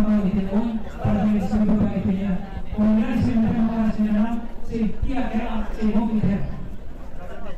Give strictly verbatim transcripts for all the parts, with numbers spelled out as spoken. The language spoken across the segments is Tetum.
Baba ita-nia oin, parabéns ba ita-nia komunidade sira ne'ebé maka sira-nia naran sei tiha hela, sei moris hela.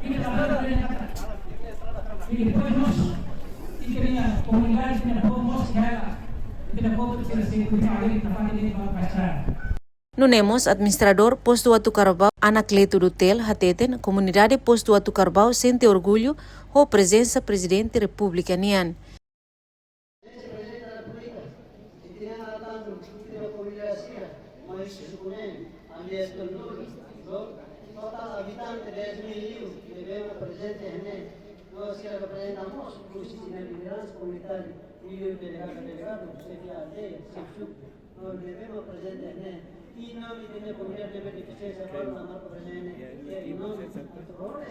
Ita-nia, ita-nia povu mós, ita-nia komunidade, ita-nia povu mós hela, ita-nia povu sira sei kuda, ita-nia parte de ba pasar. Nune'e mós administradór postu Atu Carvão, Anacleto Dutel, hateten komunidade postu Atu Carvão sente orgullu ho prezensa Prezidente Repúblika nian. Exelénsia Prezidente da Repúblika, ita-nia naran, ita-nia komunidade sira, mai husi suku neen, aldeia Tondor, no total abitante dez mil liu, ne'ebé mak prezente iha ne'e, no sira reprezenta mós husi sira-nia lideransa komunitária, liuliu delegadu, delegadu, xefe aldeia, xefe suku, no ne'ebé mak prezente iha ne'e. I nome de minha comunidade ne'ebé defisiénsia balu la marka prezente, i em nome de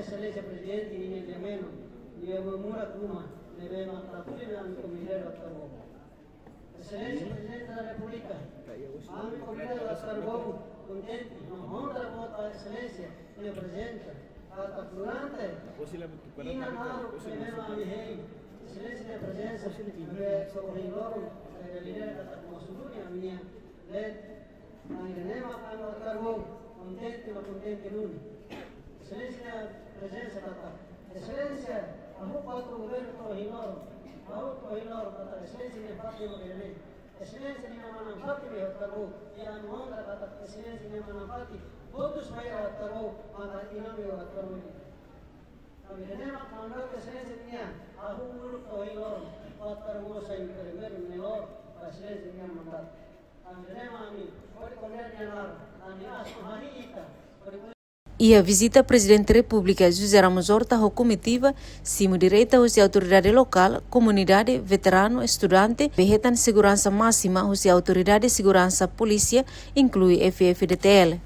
Exelénsia Prezidente, ninia lia-menon, nia Mura Kuma, ne'ebé mak trabalha na komunidade Atu Carvão. Exelénsia Prezidente da Repúblika, ami komunidade Atu Carvão kontente no honra boot ba Exelénsia nia prezensa atu durante tinan haat ne'ebé mak ami hein Exelénsia nia prezensa, ne'ebé to'o ohin loron, eh, lidera katak mós uluk ami-nia leet, ami-nia ema, ami Atu Carvão kontente no kontente duni. Exelénsia nia prezensa katak, Exelénsia, hahú ba governu to'o ohin loron, hahú to'o ohin loron katak Exelénsia nia parte mak ne'e. Exelénsia nia manán-fatin be ha'u hatudu, i ami hakarak katak Exelénsia nia manán-fatin, votus mai ha'u hatudu, maka ina be ha'u hatudu. Ami ne'e mak mandatu Exelénsia nia, hahú uluk to'o ohin loron, ha'u hatudu sai primeiru ne'e loron, ba Exelénsia nia mandatu. Ami ne'e mak ami, hodi ko'alia nia laran, ami asu harii ita, hodi Iha vizita Prezidente Repúblika José Ramos Horta ho komitiva, simu direta husi autoridade lokál, komunidade, veteranu, estudante, be hetan seguransa másima husi autoridade seguransa polísia, inklui F F D T L.